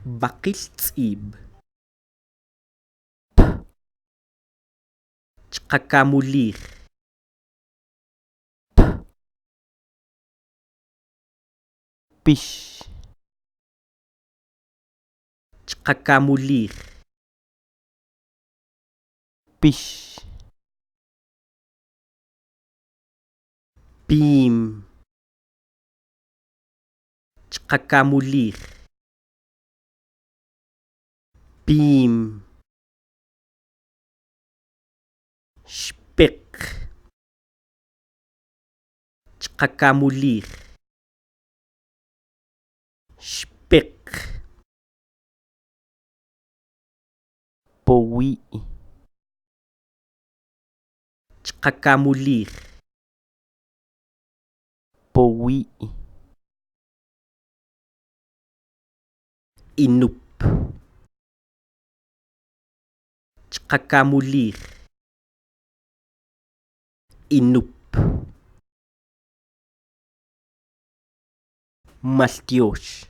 B'aqil tz'ib'. P. Chqakamulij. P. Pix. Chqakamulij. Pix. Pim. Chqakamulij. Pim. Xpeq. Chqakamulij. Xpeq. Powi'. Chqakamulij. Powi'. Inup. Chqakamulij. Inup. Maltyox.